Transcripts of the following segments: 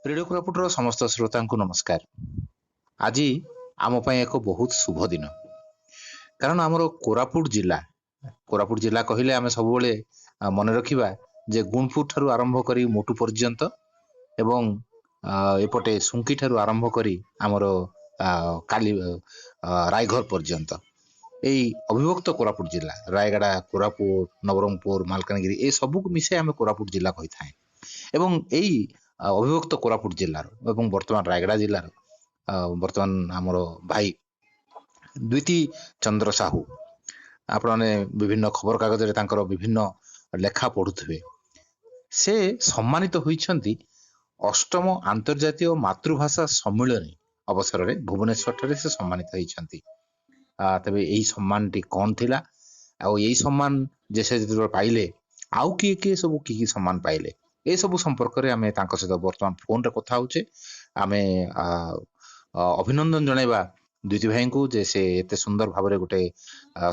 Radio କୋରାପୁଟର ସମସ୍ତ ଶ୍ରୋତାଙ୍କୁ ନମସ୍କାର। ଆଜି ଆମ ପାଇଁ ଏକ ବହୁତ ଶୁଭ ଦିନ, କାରଣ ଆମର କୋରାପୁଟ ଜିଲ୍ଲା, କୋରାପୁଟ ଜିଲ୍ଲା କହିଲେ ଆମେ ସବୁବେଳେ ମନେ ରଖିବା ଯେ ଗୁଣପୁର ଠାରୁ ଆରମ୍ଭ କରି ମୋଟୁ ପର୍ଯ୍ୟନ୍ତ ଏବଂ ଏପଟେ ସୁଙ୍କି ଠାରୁ ଆରମ୍ଭ କରି ଆମର କାଲି ରାଇଘର ପର୍ଯ୍ୟନ୍ତ, ଏଇ ଅବିଭକ୍ତ କୋରାପୁଟ ଜିଲ୍ଲା, ରାୟଗଡ଼ା, କୋରାପୁଟ, ନବରଙ୍ଗପୁର, ମାଲକାନଗିରି, ଏ ସବୁକୁ ମିଶାଇ ଆମେ କୋରାପୁଟ ଜିଲ୍ଲା କହିଥାଏ। ଏବଂ ଏଇ ଅବିଭକ୍ତ କୋରାପୁଟ ଜିଲ୍ଲାର ଏବଂ ବର୍ତ୍ତମାନ ରାୟଗଡ଼ା ଜିଲ୍ଲାର ବର୍ତ୍ତମାନ ଆମର ଭାଇ ଦ୍ୱିତୀ ଚନ୍ଦ୍ର ସାହୁ, ଆପଣମାନେ ବିଭିନ୍ନ ଖବରକାଗଜରେ ତାଙ୍କର ବିଭିନ୍ନ ଲେଖା ପଢୁଥିବେ, ସେ ସମ୍ମାନିତ ହୋଇଛନ୍ତି ଅଷ୍ଟମ ଆନ୍ତର୍ଜାତୀୟ ମାତୃଭାଷା ସମ୍ମିଳନୀ ଅବସରରେ। ଭୁବନେଶ୍ୱରଠାରେ ସେ ସମ୍ମାନିତ ହୋଇଛନ୍ତି। ତେବେ ଏଇ ସମ୍ମାନଟି କଣ ଥିଲା ଆଉ ଏଇ ସମ୍ମାନ ଯେ ସେ ଯେତେବେଳେ ପାଇଲେ, ଆଉ କିଏ କିଏ ସବୁ କି କି ସମ୍ମାନ ପାଇଲେ, ଏସବୁ ସମ୍ପର୍କରେ ଆମେ ତାଙ୍କ ସହିତ ବର୍ତ୍ତମାନ ଫୋନରେ କଥା ହଉଛେ। ଆମେ ଅଭିନନ୍ଦନ ଜଣାଇବା ଦ୍ୱିତୀ ଭାଇଙ୍କୁ ଯେ ସେ ଏତେ ସୁନ୍ଦର ଭାବରେ ଗୋଟେ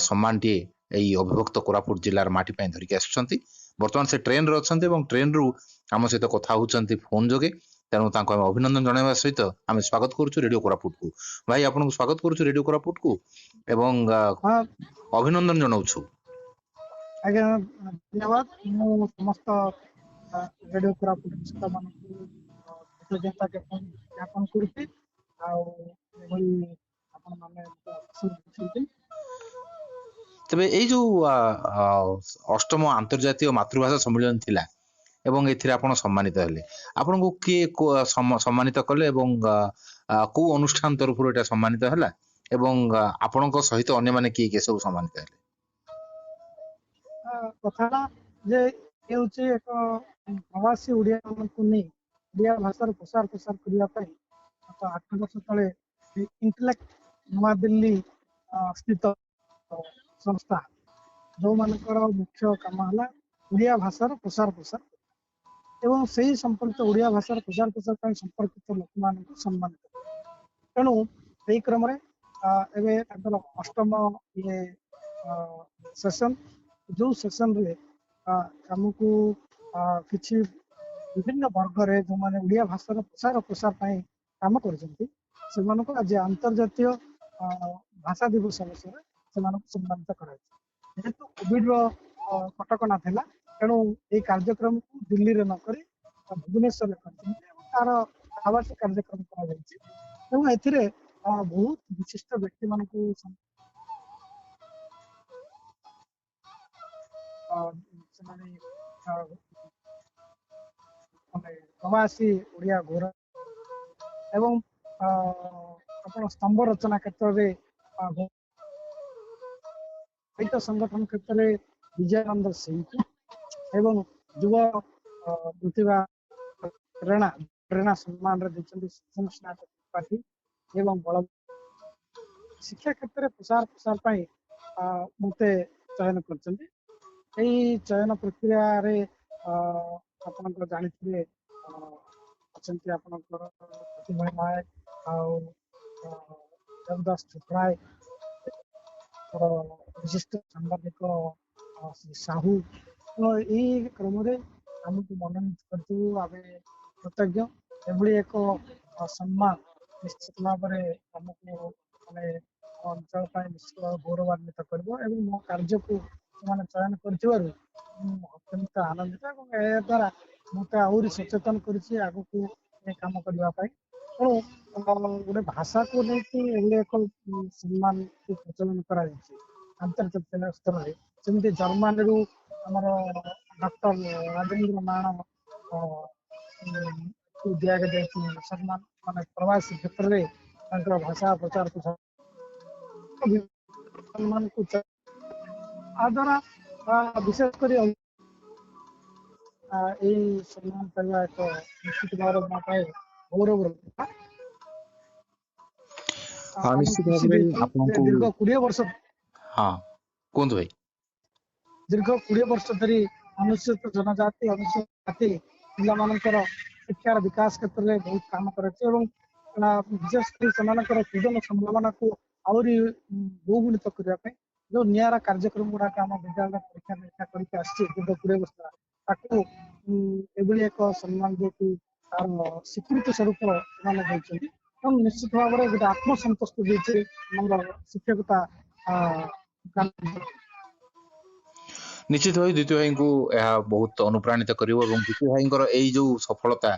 ସମ୍ମାନଟିଏ ଏଇ ଅବିଭକ୍ତ କୋରାପୁଟ ଜିଲ୍ଲାର ମାଟି ପାଇଁ ଧରିକି ଆସୁଛନ୍ତି। ବର୍ତ୍ତମାନ ସେ ଟ୍ରେନରେ ଅଛନ୍ତି ଏବଂ ଟ୍ରେନରୁ ଆମ ସହିତ କଥା ହଉଛନ୍ତି ଫୋନ ଯୋଗେ। ତେଣୁ ତାଙ୍କୁ ଆମେ ଅଭିନନ୍ଦନ ଜଣାଇବା ସହିତ ଆମେ ସ୍ୱାଗତ କରୁଛୁ ରେଡିଓ କୋରାପୁଟକୁ। ଭାଇ, ଆପଣଙ୍କୁ ସ୍ୱାଗତ କରୁଛୁ ରେଡିଓ କୋରାପୁଟକୁ ଏବଂ ଅଭିନନ୍ଦନ ଜଣାଉଛୁ। ଆଜ୍ଞା, ଧନ୍ୟବାଦ। ମୁଁ ସମସ୍ତ ରେଡିଓ କୋରାପୁଟ ଶ୍ରୋତାମାନଙ୍କୁ କୃତଜ୍ଞତା ଜ୍ଞାପନ କରୁଛି ଆଉ ଏଭଳି ଆପଣମାନେ ଅବସର। ତେବେ ଏଇ ଯୋଉ ଅଷ୍ଟମ ଆନ୍ତର୍ଜାତୀୟ ମାତୃଭାଷା ସମ୍ମିଳନୀ ଥିଲା ଏବଂ ଏଥିରେ ଆପଣ ସମ୍ମାନିତ ହେଲେ, ଆପଣଙ୍କୁ କିଏ ସମ୍ମାନିତ କଲେ ଏବଂ କୋଉ ଅନୁଷ୍ଠାନ ତରଫରୁ ଏଇଟା ସମ୍ମାନିତ ହେଲା ଏବଂ ଆପଣଙ୍କ ସହିତ ଅନ୍ୟମାନେ କିଏ କିଏ ସବୁ ସମ୍ମାନିତ ହେଲେ? କଥା ହେଲା ଯେ ଏ ହେଉଛି ଏକ ପ୍ରବାସୀ ଓଡ଼ିଆ ମାନଙ୍କୁ ନେଇ ଓଡ଼ିଆ ଭାଷାର ପ୍ରସାର ପ୍ରସାର କରିବା ପାଇଁ ଗତ 8 ବର୍ଷ ତଳେ ଇଣ୍ଟେଲେକ୍ଟ ନୂଆଦିଲ୍ଲୀ ସ୍ଥିତ ସଂସ୍ଥା, ଯୋଉମାନଙ୍କର ମୁଖ୍ୟ କାମ ହେଲା ଓଡ଼ିଆ ଭାଷାର ପ୍ରସାର ପ୍ରସାର ଏବଂ ସେଇ ସମ୍ପର୍କିତ ଓଡ଼ିଆ ଭାଷାର ପ୍ରଚାର ପ୍ରସାର ପାଇଁ ସମ୍ପର୍କିତ ଲୋକମାନଙ୍କୁ ସମ୍ମାନିତ। ତେଣୁ ସେଇ କ୍ରମରେ ଏବେ ତାଙ୍କର ଅଷ୍ଟମ ଇଏ ସେସନ, ଯୋଉ ସେସନରେ ଆମକୁ କିଛି ବିଭିନ୍ନ ବର୍ଗରେ ଯୋଉମାନେ ଓଡ଼ିଆ ଭାଷାର ପ୍ରଚାର ପ୍ରସାର ପାଇଁ କାମ କରୁଛନ୍ତି, ସେମାନଙ୍କୁ ଆଜି ଆନ୍ତର୍ଜାତୀୟ ଭାଷା ଦିବସ ଅବସରରେ ସେମାନଙ୍କୁ ସମ୍ମାନିତ କରାଯାଇଛି। ଯେହେତୁ କୋଭିଡ ର କଟକଣା ଥିଲା, ତେଣୁ ଏଇ କାର୍ଯ୍ୟକ୍ରମକୁ ଦିଲ୍ଲୀରେ ନ କରି ଭୁବନେଶ୍ୱରରେ କରିଛନ୍ତି ଏବଂ ତାର ଆବାସ କାର୍ଯ୍ୟକ୍ରମ କରାଯାଇଛି ଏବଂ ଏଥିରେ ବହୁତ ବିଶିଷ୍ଟ ବ୍ୟକ୍ତିମାନଙ୍କୁ ସେମାନେ ମାନେ ପ୍ରବାସୀ ଓଡ଼ିଆ ଗୌରବ ଏବଂ ଆପଣ ସ୍ତମ୍ଭ ରଚନା କ୍ଷେତ୍ରରେ, ସାହିତ୍ୟ ସଂଗଠନ କ୍ଷେତ୍ରରେ ବିଜୟାନନ୍ଦ ସିଂଙ୍କୁ ଏବଂ ଯୁବ ପ୍ରତିଭା ପ୍ରେରଣା ପ୍ରେରଣା ସମ୍ମାନରେ ଦେଇଛନ୍ତି ତ୍ରିପାଠୀ ଏବଂ ବଳ ଶିକ୍ଷା କ୍ଷେତ୍ରରେ ପ୍ରସାର ପ୍ରସାର ପାଇଁ ମତେ ଚୟନ କରିଛନ୍ତି। ଏଇ ଚୟନ ପ୍ରକ୍ରିୟାରେ ଆପଣଙ୍କର ଜାଣିଥିବେ ଅଛନ୍ତି ଆପଣଙ୍କର ପ୍ରତିଭା ନାୟକ ଆଉ ଦେବଦାସ ଛୋଟରାୟ, ବିଶିଷ୍ଟ ସାମ୍ବାଦିକ ଶ୍ରୀ ସାହୁ। ତ ଏଇ କ୍ରମରେ ଆମକୁ ମନୋନୀତ କରିଥିବୁ ଆମେ କୃତଜ୍ଞ। ଏଭଳି ଏକ ସମ୍ମାନ ନିଶ୍ଚିତ ଭାବରେ ଆମକୁ ମାନେ ଅଞ୍ଚଳ ପାଇଁ ନିଶ୍ଚିତ ଭାବେ ଗୌରବାନ୍ୱିତ କରିବ ଏବଂ ମୋ କାର୍ଯ୍ୟକୁ ସେମାନେ ଚୟନ କରିଥିବାରୁ ମୁଁ ଅତ୍ୟନ୍ତ ଆନନ୍ଦିତ ଏବଂ ଏହା ଦ୍ୱାରା ମତେ ଆହୁରି ସଚେତନ କରିଛି ଆଗକୁ ଏ କାମ କରିବା ପାଇଁ। ତେଣୁ ଗୋଟେ ଭାଷାକୁ ନେଇକି ଏଭଳି ଏକ ସମ୍ମାନକୁ ପ୍ରଚଳନ କରାଯାଇଛି ଆନ୍ତର୍ଜାତୀୟ ସ୍ତରରେ, ସେମିତି ଜର୍ମାନୀରୁ ଆମର ଡକ୍ଟର ରାଜେନ୍ଦ୍ର ନାରାୟଣ ଦିଆଯାଇଛି ସମ୍ମାନ, ମାନେ ପ୍ରବାସୀ କ୍ଷେତ୍ରରେ ତାଙ୍କର ଭାଷା ପ୍ରଚାର ପ୍ରସାର ସମ୍ମାନକୁ ଦ୍ୱାରା ବିଶେଷ କରି ଏଇ ସମ୍ମାନ ପାଇବା ଏକ ନିଶ୍ଚିତ ଭାବରେ ମୋ ପାଇଁ ଗୌରବର କଥା। ହଁ, ଆମେ ନିଶ୍ଚିତ ଖୁସି ଭାବରେ ବି ଯେ ଆପଣଙ୍କୁ ଦୀର୍ଘ 20 ବର୍ଷ ହଁ, କୁହନ୍ତୁ ଭାଇ। ଦୀର୍ଘ 20 ବର୍ଷ ଧରି ଅନୁସୂଚିତ ଜନଜାତି, ଅନୁସୂଚିତ ଜାତି ପିଲାମାନଙ୍କର ଶିକ୍ଷାର ବିକାଶ କ୍ଷେତ୍ରରେ ବହୁତ କାମ କରିଛି ଏବଂ ବିଶେଷ କରି ସେମାନଙ୍କର ସୃଜନ ସମ୍ଭାବନାକୁ ଆହୁରି ବହୁଗୁଣିତ କରିବା ପାଇଁ ଯୋଉ ନିଆରା କାର୍ଯ୍ୟକ୍ରମ ଗୁଡାକ ଆମ ବିଦ୍ୟାଳୟରେ ପରୀକ୍ଷା ନିରୀକ୍ଷା କରିକି ଆସିଛି ଦୀର୍ଘ 20 ବର୍ଷ, ତାକୁ ଏଭଳି ଏକ ସମ୍ମାନ ଦେଇକି ତାର ସ୍ୱୀକୃତି ସ୍ୱରୂପ ସେମାନେ ଦେଇଛନ୍ତି। ତେଣୁ ନିଶ୍ଚିତ ଭାବରେ ଗୋଟେ ଆତ୍ମସନ୍ତୁଷ୍ଟି ଦେଇଛି ଆମର ଶିକ୍ଷକତା। ନିଶ୍ଚିତ ଭାବେ ଦ୍ୱିତୀୟ ଭାଇଙ୍କୁ ଏହା ବହୁତ ଅନୁପ୍ରାଣିତ କରିବ ଏବଂ ଦ୍ୱିତୀୟ ଭାଇଙ୍କର ଏଇ ଯୋଉ ସଫଳତା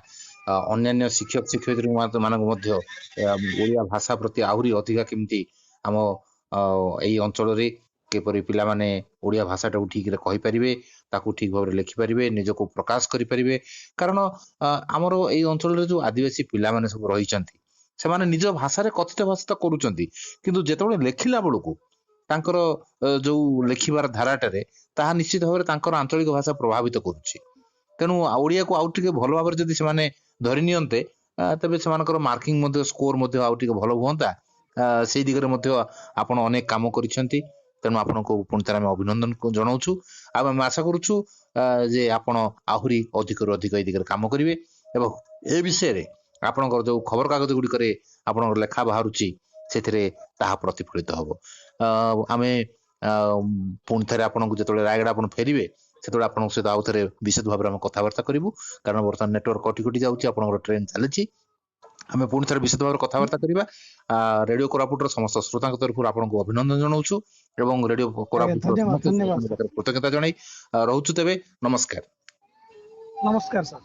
ଅନ୍ୟାନ୍ୟ ଶିକ୍ଷକ ଶିକ୍ଷୟିତ୍ରୀ ମାନଙ୍କୁ ମଧ୍ୟ ଓଡ଼ିଆ ଭାଷା ପ୍ରତି ଆହୁରି ଅଧିକା କେମିତି ଆମ ଏଇ ଅଞ୍ଚଳରେ କିପରି ପିଲାମାନେ ଓଡ଼ିଆ ଭାଷାଟାକୁ ଠିକରେ କହିପାରିବେ, ତାକୁ ଠିକ ଭାବରେ ଲେଖିପାରିବେ, ନିଜକୁ ପ୍ରକାଶ କରିପାରିବେ। କାରଣ ଆମର ଏଇ ଅଞ୍ଚଳରେ ଯୋଉ ଆଦିବାସୀ ପିଲାମାନେ ସବୁ ରହିଛନ୍ତି, ସେମାନେ ନିଜ ଭାଷାରେ କଥିତ ଭାଷା ତ କରୁଛନ୍ତି, କିନ୍ତୁ ଯେତେବେଳେ ଲେଖିଲା ବେଳକୁ ତାଙ୍କର ଯୋଉ ଲେଖିବାର ଧାରାଟାରେ ତାହା ନିଶ୍ଚିତ ଭାବରେ ତାଙ୍କର ଆଞ୍ଚଳିକ ଭାଷା ପ୍ରଭାବିତ କରୁଛି। ତେଣୁ ଓଡ଼ିଆକୁ ଆଉ ଟିକେ ଭଲ ଭାବରେ ଯଦି ସେମାନେ ଧରି ନିଅନ୍ତେ, ତେବେ ସେମାନଙ୍କର ମାର୍କିଂ ମଧ୍ୟ, ସ୍କୋର ମଧ୍ୟ ଆଉ ଟିକେ ଭଲ ହୁଅନ୍ତା। ସେଇ ଦିଗରେ ମଧ୍ୟ ଆପଣ ଅନେକ କାମ କରିଛନ୍ତି। ତେଣୁ ଆପଣଙ୍କୁ ପୁଣି ଥରେ ଆମେ ଅଭିନନ୍ଦନ ଜଣାଉଛୁ ଆଉ ଆମେ ଆଶା କରୁଛୁ ଯେ ଆପଣ ଆହୁରି ଅଧିକରୁ ଅଧିକ ଏଇ ଦିଗରେ କାମ କରିବେ ଏବଂ ଏ ବିଷୟରେ ଆପଣଙ୍କର ଯୋଉ ଖବରକାଗଜ ଗୁଡ଼ିକରେ ଆପଣଙ୍କର ଲେଖା ବାହାରୁଛି, ସେଥିରେ ତାହା ପ୍ରତିଫଳିତ ହବ। ଆମେ ପୁଣି ଥରେ ଆପଣଙ୍କୁ ଯେତେବେଳେ ରାୟଗଡ଼ା ଆପଣ ଫେରିବେ, ସେତେବେଳେ ଆପଣଙ୍କ ସହିତ ଆଉ ଥରେ ବିଶଦ ଭାବରେ ଆମେ କଥାବାର୍ତ୍ତା କରିବୁ, କାରଣ ବର୍ତ୍ତମାନ ନେଟୱାର୍କ କଟି କଟି ଯାଉଛି, ଆପଣଙ୍କର ଟ୍ରେନ ଚାଲିଛି। ଆମେ ପୁଣି ଥରେ ବିଶଦ ଭାବରେ କଥାବାର୍ତ୍ତା କରିବା। ରେଡିଓ କୋରାପୁଟର ସମସ୍ତ ଶ୍ରୋତାଙ୍କ ତରଫରୁ ଆପଣଙ୍କୁ ଅଭିନନ୍ଦନ ଜଣାଉଛୁ ଏବଂ ରେଡିଓ କୋରାପୁଟର ଧନ୍ୟବାଦ, ସମସ୍ତ ଧନ୍ୟବାଦ। ଶ୍ରୋତାଙ୍କ ପାଖରେ କୃତଜ୍ଞତା ଜଣାଇ ରହୁଛୁ। ତେବେ ନମସ୍କାର। ନମସ୍କାର ସାର୍।